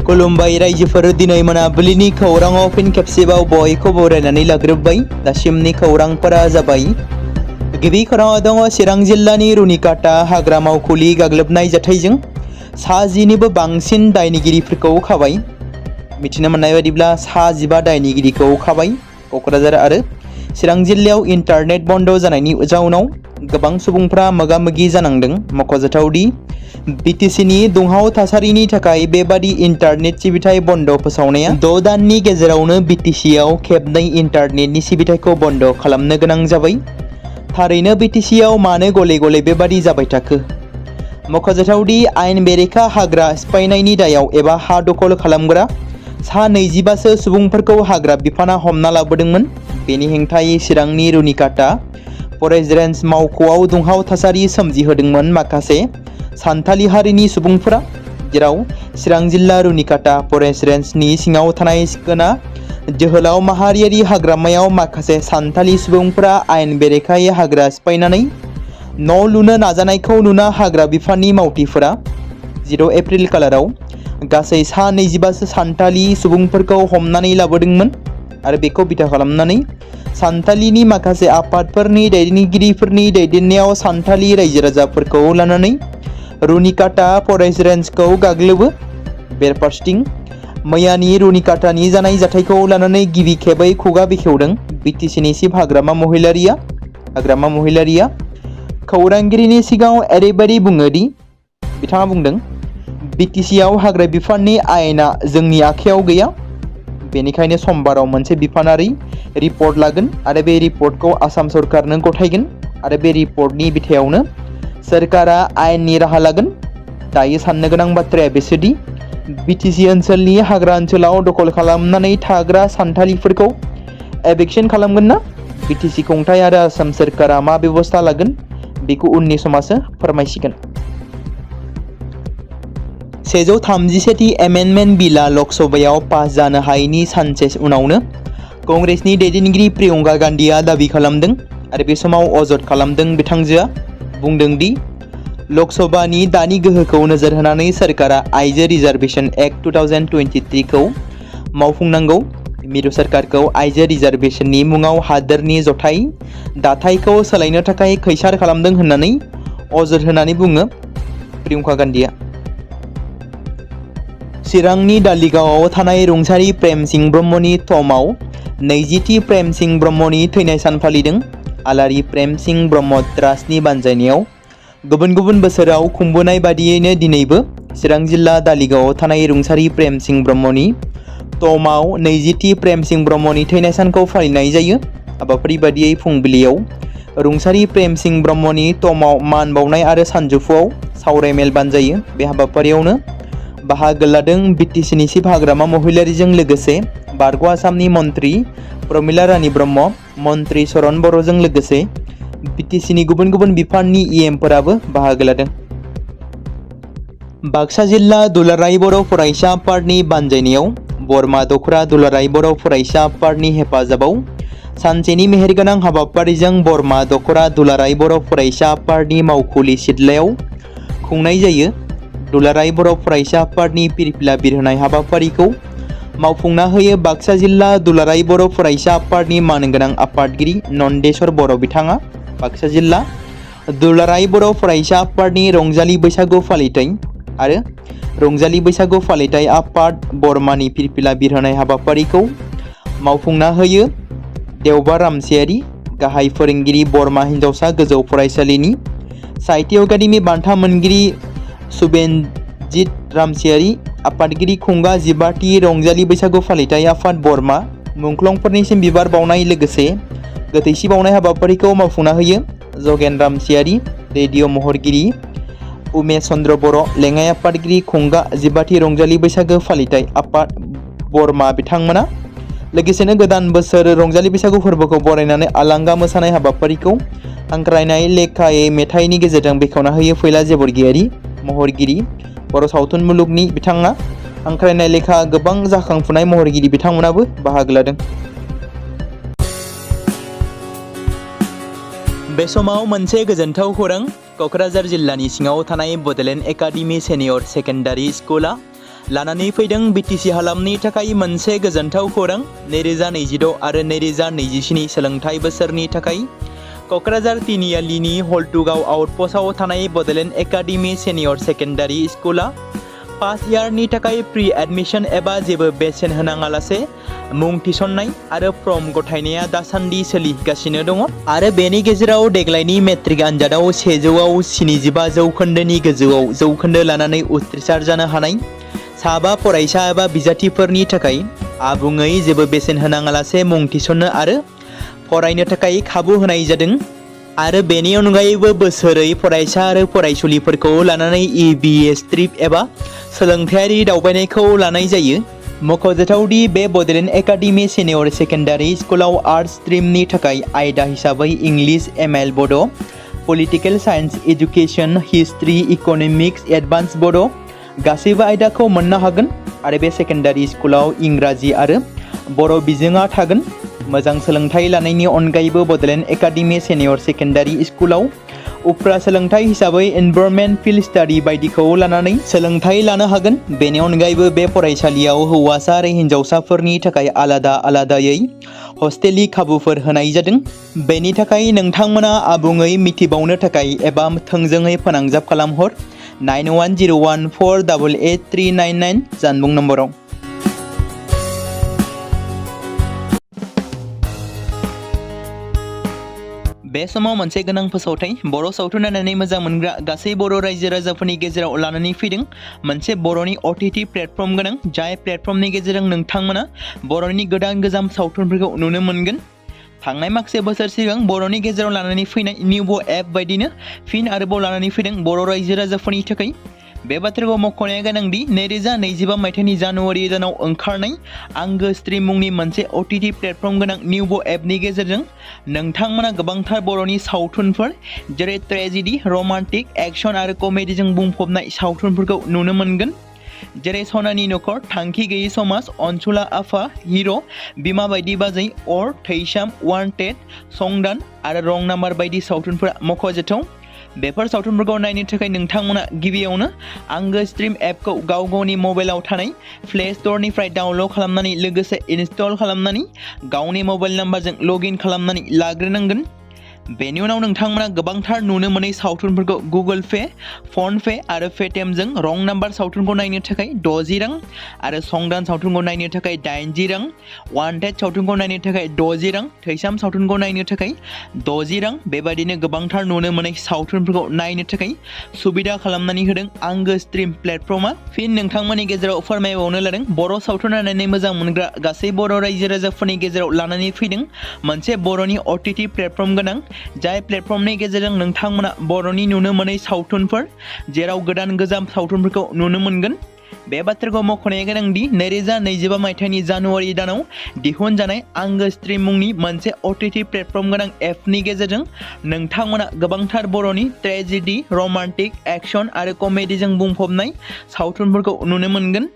खुलुमबाय रायजोफोर दिनै मोनाबिलिनि खौराङाव फिन खेबसेबाव बयखौ बरायनानै लाग्रोबाय। दासिमनि खौरांफोरा जाबाय। गिबि खौराङाव दङ चिरां जिल्लानि रुनिकाटा हाग्रा मावखुलि गाग्लोबनाय जाथायजों 60निबो बांसिन दायनिगिरिफोरखौ खाबाय। मिथिनो मोननाय बायदिब्ला 15 दायनिगिरिखौ खाबाय। क'क्राझार आरो चिरां जिल्लायाव इन्टारनेट बन्द जानायनि जाउनाव गोबां सुबुंफ्रा मोगा-मोगि जानांदों। मख'जाथावदि बिटिसिनि दुंहाव थासारिनि थाखाय बेबादि इन्टारनेट सिबिथाय बन्द फोसावनाया 6 दाननि गेजेरावनो बिटिसिआव खेबनै इन्टारनेटनि सिबिथायखौ बन्द खालामनो गोनां जाबाय। थारैनो बिटिसिआव मानो गले-गले बेबादि जाबाय थाखो? मख'जाथावदि आयेन बेरेखा हाग्रा सिफायनायनि दायाव एबा हा दखल खालामग्रा सा 25सो सुबुंफोरखौ हाग्रा बिफाना हमना लाबोदोंमोन। बेनि हेंथायै चिरांनि रुनिकाटा फरेस्ट रेन्ज मावख'आव दुंहाव थासारि सोमजिहोदोंमोन माखासे सान्थालि हारिनि सुबुंफोरा, जेराव चिरां जिल्ला रुनिकाटा फरेस्ट रेन्जनि सिङाव थानाय सिखोना जोहोलाव माहारियारि हाग्रामायाव माखासे सान्थालि सुबुंफोरा आयेन बेरेखायै हाग्रा सिफायनानै न' लुनो नाजानायखौ नुना हाग्रा बिफाननि मावथिफोरा 10 एप्रिल खालाराव गासै सा 25सो सान्थालि सुबुंफोरखौ हमनानै लाबोदोंमोन आरो बेखौ बिथा खालामनानै सान्थालिनि माखासे आफादफोरनि दैदेनगिरिफोरनि दैदेननायाव सान्थालि रायजो राजाफोरखौ लानानै रुनिकाटा फरेस्ट रेन्जखौ गाग्लोबो। बेरफारसेथिं मैयानि रुनिकाटानि जानाय जाथायखौ लानानै गिबि खेबै खुगा बेखेवदों बिटिसिनि चिफ हाग्रामा महिलारिया खौरांगिरिनि सिगाङाव ओरैबायदि बुङो दि बिथाङा बुंदों, बिटिसिआव हाग्रा बिफाननि आयेना जोंनि आखायाव गैया। बेनिखायनो समबाराव मोनसे बिफानारि रिपर्ट लागोन आरो बे रिपर्टखौ आसाम सरकारनो गथायगोन आरो बे रिपर्टनि बिथायावनो सोरखारा आयेननि राहा लागोन। दायो साननो गोनां बाथ्राया बेसोदि बिटिसि ओनसोलनि हाग्रा ओनसोलाव दखल खालामनानै थाग्रा सान्थालिफोरखौ एभिक्सन खालामगोन ना बिटिसि खुंथाय आरो आसाम सोरखारा मा बेबस्था लागोन बेखौ उननि समासो फोरमायसिगोन। 131थि एमेन्डमेन्ट बिलआ लकसभायाव पास जानो हायैनि सानसे उनावनो कंग्रेसनि दैदेनगिरि प्रियंका गान्धीआ दाबि खालामदों आरो बे समाव अजद खालामदों। बिथांजोआ बुंदों दि लकसभानि दानि गोहोखौ नोजोर होनानै सोरखारा आइजो रिजार्भेशन एक्ट 2023 खौ मावफुंनांगौ। मिरु सोरखारखौ आइजो रिजार्भेशननि मुङाव हादोरनि जथाय दाथायखौ सोलायनो थाखाय खैसार खालामदों होननानै अजद होनानै बुङो प्रियंका गान्धीआ। चिरांनि दालिगावआव थानाय रुंसारि प्रेम सिंह ब्रह्मनि ट'माव 20थि प्रेम सिंह ब्रह्मनि थैनाय सान फालिदों। आलारि प्रेम सिंह ब्रह्म ट्रास्टनि बानजायनायाव गुबुन गुबुन बोसोराव खुंबोनाय बादियैनो दिनैबो चिरां जिल्ला दालिगावआव थानाय रुंसारि प्रेम सिंह ब्रह्मनि ट'माव 20थि प्रेम सिंह ब्रह्मनि थैनाय सानखौ फालिनाय जायो। हाबाफारि बादियै फुंबिलियाव रुंसारि प्रेम सिंह ब्रह्मनि ट'माव मान बावनाय आरो सानजौफुआव सावरायमेल बानजायो। बे हाबाफारियावनो बाहागो लादों बिटिसिनि चिफ हाग्रामा महिलारिजों लोगोसे बारग' आसामनि मन्त्रि प्रमिला रानी ब्रह्म, मन्त्रि चरण बर'जों लोगोसे बिटिसिनि गुबुन गुबुन बिफाननि इएमफोराबो बाहागो लादों। बाक्सा जिल्ला दुलाराय बर' फरायसा आफादनि बानजायनायाव बरमा दख'रा दुलाराय बर' फरायसा आफादनि हेफाजाबाव सानसेनि मेहेरगोनां हाबाफारिजों बरमा दख'रा दुलाराय बर' फरायसा आफादनि मावखुलि सिदलायाव खुंनाय जायो। दुलाराय बर' फरायसा आफादनि फिरफिला बिरहोनाय हाबाफारिखौ मावफुंना होयो बाक्सा जिल्ला दुलाराय बर' फरायसा आफादनि मानगोनां आफादगिरि नन्देश्वर बर' बिथाङा। बाक्सा जिल्ला दुलाराय बर' फरायसा आफादनि रंजालि बैसागु फालिथाय आरो रंजालि बैसागु फालिथाय आफाद बरमानि फिरफिला बिरहोनाय हाबाफारिखौ मावफुंना होयो देवबार रामसियारि, गाहाय फोरोंगिरि बरमा हिनजावसा गोजौ फरायसालिनि साहित्य एकाडेमि बान्था मोनगिरि सुबेनजित रामसियारि, आफादगिरि खुंगा 15थि रंजालि बैसागु फालिथाय आफाद बरमा मुंख्लंफोरनिसिम बिबार बावनाय लोगोसे गोथैसि बावनाय हाबाफारिखौ मावफुंना होयो जगेन रामसियारि, रेडिअ' महरगिरि उमेश चन्द्र बर', लेङाइ आफादगिरि खुंगा 15थि रंजालि बैसागु फालिथाय आफाद बरमा बिथांमोना। लोगोसेनो गोदान बोसोर रंजालि बैसागु फोरबोखौ बरायनानै आलांगा मोसानाय हाबाफारिखौ हांख्रायनाय लेखायै मेथाइनि गेजेरजों बेखेवना होयो फैला जेबरगियारि, महरगिरि बर' सावथुन मुलुगनि बिथाङा। हांख्रायनाय लेखा गोबां जाखांफुनाय महरगिरि बिथांमोनाबो बाहागो लादों। बे समाव मोनसे गोजोनथाव खौरां। क'क्राझार जिल्लानि सिङाव थानाय बड'लेण्ड एकाडेमि सेनियर सेकेन्डारि स्कुला लानानै फैदों बिटिसि हालामनि थाखाय मोनसे गोजोनथाव खौरां 2026 आरो 2027 सोलोंथाइ बोसोरनि थाखाय क'क्राझार तिनिआलिनि हल्टुगाव आउटपस्टआव थानाय बड'लेण्ड एकाडेमि सेनियर सेकेन्डारि स्कुला फार्स्ट इयारनि थाखाय प्रि एडमिशन एबा जेबो बेसेन होनाङालासे मुं थिसननाय आरो फर्म गथायनाया दासान्दि सोलिगासिनो दङ आरो बेनि गेजेराव देग्लायनि मेट्रिक आनजादाव 100आव 75 जौखोन्दोनि गोजौआव जौखोन्दो लानानै उथ्रिसार जानो हानाय साबा फरायसा एबा बिजाथिफोरनि थाखाय आबुङै जेबो बेसेन होनाङालासे मुं थिसननो आरो फरायनो थाखाय खाबु होनाय जादों आरो बेनि अनगायैबो बोसोरै फरायसा आरो फरायसुलिफोरखौ लानानै EBS ट्रिप एबा सोलोंथायारि दावबायनायखौ लानाय जायो। मख'जाथावदि बे बड'लेण्ड एकाडेमि सेनियर सेकेन्डारि स्कुलाव आर्ट्स स्ट्रिमनि थाखाय आयदा हिसाबै इंलिश ML बड', political science education, history, economics, advance बड' गासैबो आयदाखौ मोननो हागोन आरो बे सेकेन्डारि स्कुलाव इंराजि आरो बर' बिजोङा थागोन। मोजां सोलोंथाइ लानायनि अनगायैबो बड'लेण्ड एकाडेमि सेनियर सेकेन्डारि स्कुलाव उफ्रा सोलोंथाइ हिसाबै एनभायरनमेन्ट फिल्ड स्टाडि बायदिखौ लानानै सोलोंथाइ लानो हागोन। बेनि अनगायैबो बे फरायसालियाव हौवासा आरो हिन्जावसाफोरनि थाखाय आलादा आलादायै हस्टेलनि खाबुफोर होनाय जादों। बेनि थाखाय नोंथांमोना आबुङै मिथिबावनो थाखाय एबा थोंजोङै फोनांजाब खालामहर 9101488399 जानबुं नम्बराव। बे समाव मोनसे गोनां फोसावथाय बर' सावथुन नायनानै मोजां मोनग्रा गासै बर' रायजो राजाफोरनि गेजेराव लानानै फैदों मोनसे बर'नि OTT प्लेटफर्म गोनां जाय प्लेटफर्मनि गेजेरजों नोंथांमोना बर'नि गोदान गोजाम सावथुनफोरखौ नुनो मोनगोन। थांनाय माखासे बोसोर सिगां बर'नि गेजेराव लानानै फैनाय निउबो एप बायदिनो फिन आरोबाव लानानै फैदों बर' रायजो राजाफोरनि थाखाय। बे बाथ्राखौ मख'नाया गोनांदि 2025 मायथाइनि जानुवारि दानाव ओंखारनाय आंगो स्ट्रिम मुंनि मोनसे OTT प्लेटफर्म गोनां निउबो एपनि गेजेरजों नोंथांमोना गोबांथार बर'नि सावथुनफोर जेरै ट्रेजेडि, रमान्टिक, एक्शन आरो कमेडिजों बुंफबनाय सावथुनफोरखौ नुनो मोनगोन। जेरै सनानि नखर, थांखि गैयै समाज, अनसुला आफा, हिर', बिमा बायदि बाजै, अर, थैसाम, वान्टेड, संदान आरो रं नाम्बार बायदि सावथुनफोरा मख'जाथाव। बेफोर सावथुनफोरखौ नायनो थाखाय नोंथांमोना गिबियावनो आंगो स्ट्रिम एपखौ गाव गावनि मबाइलाव थानाय प्ले स्ट'रनिफ्राय डाउनल'ड खालामनानै लोगोसे इनस्टल खालामनानै गावनि मबाइल नाम्बारजों लगइन खालामनानै लाग्रोनांगोन। बेनि उनाव नोंथांमोना गोबांथार नुनो मोनै सावथुनफोरखौ गुगोल पे, फन पे आरो पेटिएमजों रं नाम्बार सावथुनखौ नायनो थाखाय 60 रां आरो संदान सावथुनखौ नायनो थाखाय 80 रां, वान्टेड सावथुनखौ नायनो थाखाय 60 रां, थैसाम सावथुनखौ नायनो थाखाय 60 रां बेबायदिनो गोबांथार नुनो मोनै सावथुनफोरखौ नायनो थाखाय सुबिदा खालामनानै होदों आंगो स्ट्रिम प्लेटफर्मा। फिन नोंथांमोननि गेजेराव फोरमायबावनो लादों बर' सावथुन नायनानै मोजां मोनग्रा गासै बर' रायजो राजाफोरनि गेजेराव लानानै फैदों मोनसे बर'नि OTT प्लेटफर्म गोनां जाय प्लेटफर्मनि गेजेरजों नोंथांमोना बर'नि नुनो मोनै सावथुनफोर जेराव गोदान गोजाम सावथुनफोरखौ नुनो मोनगोन। बे बाथ्राखौ मख'नाया गोनांदि 2025 मायथाइनि जानुवारि दानाव दिहुनजानाय आंगो स्ट्रिम मुंनि मोनसे OTT प्लेटफर्म गोनां एपनि गेजेरजों नोंथांमोना गोबांथार बर'नि ट्रेजेडि, रमान्टिक, एक्शन आरो कमेडिजों बुंफबनाय सावथुनफोरखौ नुनो मोनगोन।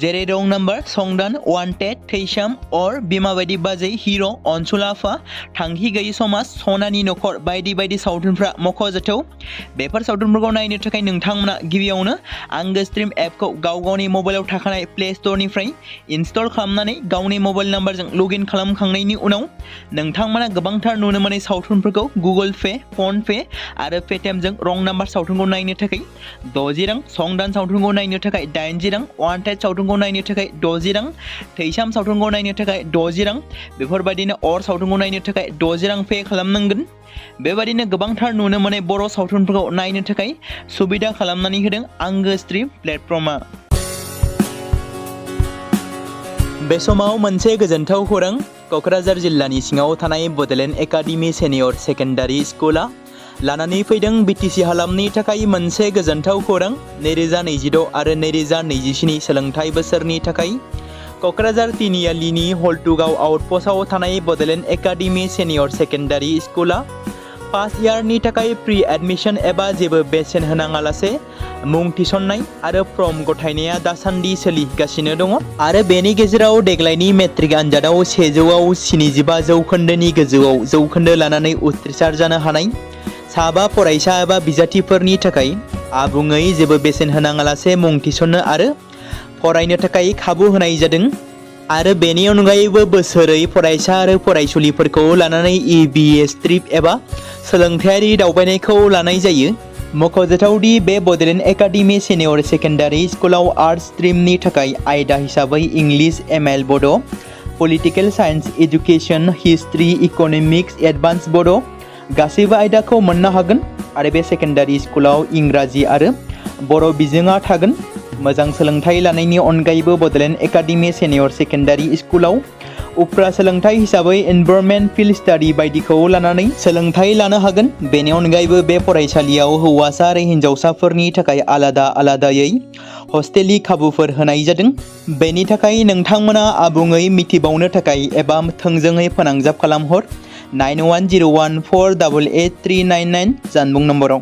जेरै रं नाम्बार, संदान, वान्टेड, थैसाम, अर, बिमा बायदि बाजै, हिर', अनसुला आफा, थांखि गैयै समाज, सनानि नखर बायदि बायदि सावथुनफ्रा मख'जाथाव। बेफोर सावथुनफोरखौ नायनो थाखाय नोंथांमोना गिबियावनो आंगो स्ट्रिम एपखौ गाव गावनि मबाइलाव थाखानाय प्ले स्ट'रनिफ्राय इनस्टल खालामनानै गावनि मबाइल नाम्बारजों लगइन खालामखांनायनि उनाव नोंथांमोना गोबांथार नुनो मोनै सावथुनफोरखौ गुगोल पे, फन पे आरो पेटिएमजों रं नाम्बार सावथुनखौ नायनो थाखाय 60 रां, संदान सावथुनखौ नायनो थाखाय 80 रां, वान्टेड सावथुनखौ नायनो थाखाय 60 रां, थैसाम सावथुनखौ नायनो थाखाय 60 रां बेफोरबायदिनो अर सावथुनखौ नायनो थाखाय 60 रां पे खालामनांगोन। बेबायदिनो गोबांथार नुनो मोनै बर' सावथुनफोरखौ नायनो थाखाय सुबिदा खालामनानै होदों आंगो स्ट्रिम प्लेटफर्मा। बे समाव मोनसे गोजोनथाव खौरां क'क्राझार जिल्लानि सिङाव थानाय बड'लेण्ड एकाडेमि सेनियर सेकेन्डारि स्कुला लानानै फैदों बिटिसि हालामनि थाखाय मोनसे गोजोनथाव खौरां 2026 आरो 2027 सोलोंथाइ बोसोरनि थाखाय क'क्राझार तिनिआलिनि हल्टुगाव आउटपस्टआव थानाय बड'लेण्ड एकाडेमि सेनियर सेकेन्डारि स्कुला फार्स्ट इयारनि थाखाय प्रि एडमिशन एबा जेबो बेसेन होनाङालासे मुं थिसननाय आरो फर्म गथायनाया दासान्दि सोलिगासिनो दङ आरो बेनि गेजेराव देग्लायनि मेट्रिक आनजादाव 100आव 75 जौखोन्दोनि गोजौआव जौखोन्दो लानानै उथ्रिसार जानो हानाय साबा फरायसा एबा बिजाथिफोरनि थाखाय आबुङै जेबो बेसेन होनाङालासे मुं थिसननो आरो फरायनो थाखाय खाबु होनाय जादों आरो बेनि अनगायैबो बोसोरै फरायसा आरो फरायसुलिफोरखौ लानानै EBS ट्रिप एबा सोलोंथायारि दावबायनायखौ लानाय जायो। मख'जाथावदि बे बड'लेण्ड एकाडेमि सिनियर सेकेन्डारि स्कुलाव आर्ट्स स्ट्रिमनि थाखाय आयदा हिसाबै इंलिश ML बड', political science, education, history, economics, advance बड' गासैबो आयदाखौ मोननो हागोन आरो बे सेकेन्डारि स्कुलाव इंराजि आरो बर' बिजोङा थागोन। मोजां सोलोंथाइ लानायनि अनगायैबो बड'लेण्ड एकाडेमि सिनियर सेकेन्डारि स्कुलाव उफ्रा सोलोंथाइ हिसाबै एनभायरनमेन्ट फिल्ड स्टाडि बायदिखौ लानानै सोलोंथाइ लानो हागोन। बेनि अनगायैबो बे फरायसालियाव हौवासा आरो हिन्जावसाफोरनि थाखाय आलादा आलादायै हस्टेलनि खाबुफोर होनाय जादों। बेनि थाखाय नोंथांमोना आबुङै मिथिबावनो थाखाय एबा थोंजोङै फोनांजाब खालामहर 9101488399 जानबुं नम्बराव।